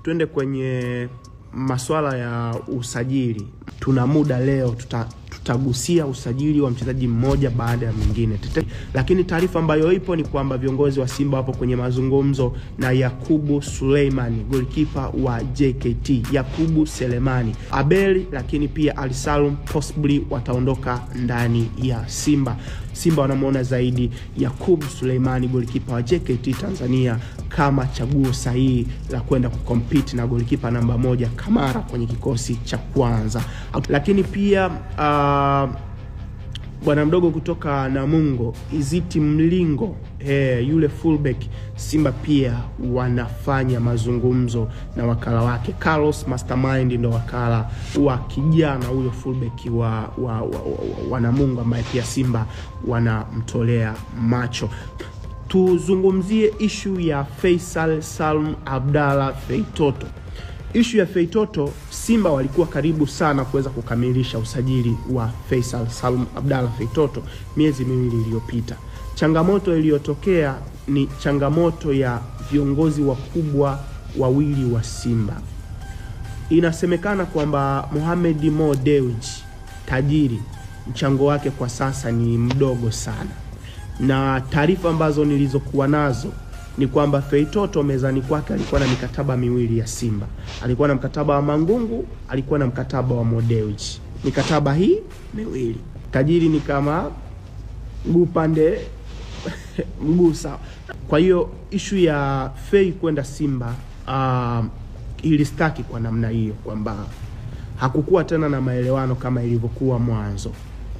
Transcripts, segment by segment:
Twende kwenye masuala ya usajili. Tuna muda leo, tutagusia usajili wa mchezaji mmoja baada ya mwingine. Lakini taarifa ambayo ipo ni kwamba viongozi wa Simba wapo kwenye mazungumzo na Yakubu Suleimani, goalkeeper wa JKT, Yakubu Selemani, Abel, lakini pia Ali Salum possibly wataondoka ndani ya Simba. Simba wanamuona zaidi Yakubu Suleimani, goalkeeper wa JKT Tanzania, kama chaguo sahihi la kwenda kucompete na goalkeeper namba 1 Kamara kwenye kikosi cha kwanza. Lakini pia bwana mdogo kutoka Namungo, Iziti Mlingo, yule fullback, Simba pia wanafanya mazungumzo na wakala wake. Carlos Mastermind ndo wakala wa kijana huyo fullback wa Namungo ambaye pia Simba wanamtolea macho. Tuzungumzie ishu ya Faisal Salum Abdalla Feitoto. Ishu ya Feitoto, Simba walikuwa karibu sana kuweza kukamilisha usajili wa Faisal Salum Abdalla Feitoto miezi miwili iliyopita. Changamoto iliyotokea ni changamoto ya viongozi wakubwa wawili wa Simba. Inasemekana kwamba Mohamed Mo Dewji, tajiri, mchango wake kwa sasa ni mdogo sana. Na taarifa ambazo nilizokuwa nazo ni kwamba Feitoto mezani kwake alikuwa na mikataba miwili ya Simba. Alikuwa na mkataba wa Mangungu, alikuwa na mkataba wa Mo Dewji. Mikataba hii miwili. Tajiri ni kama mguu pande mguu sawa. Kwa hiyo ishu ya Fei kwenda Simba ilistaki kwa namna hiyo kwamba hakukuwa tena na maelewano kama ilivyokuwa mwanzo.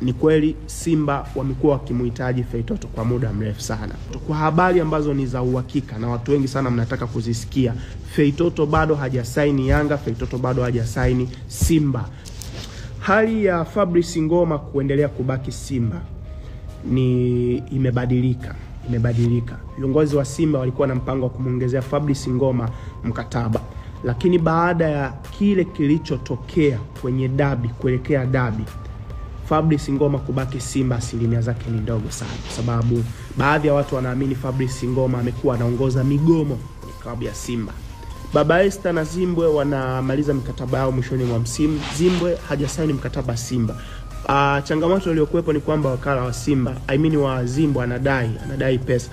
Ni kweli Simba wamekuwa wakimuhitaji Feitoto kwa muda mrefu sana. Kwa habari ambazo ni za uhakika na watu wengi sana mnataka kuzisikia, Feitoto bado hajasaini Yanga, Feitoto bado hajasaini Simba. Hali ya Fabrice Ngoma kuendelea kubaki Simba ni imebadilika. Viongozi wa Simba walikuwa na mpango wa kumuongezea Fabrice Ngoma mkataba. Lakini baada ya kile kilichotokea kwenye dabi, kuelekea dabi, Fabrice Ngoma kubaki Simba asilimia zake ni ndogo sana, kwa sababu baadhi ya watu wanaamini Fabrice Ngoma amekuwa anaongoza migomo kwenye klabu ya Simba. Baba Esther na Zimbwe wanamaliza mikataba yao mwishoni mwa msimu. Zimbwe hajasaini mkataba Simba. Changamoto iliyokuwepo ni kwamba wakala wa Simba, I mean wa Zimbwe, anadai pesa.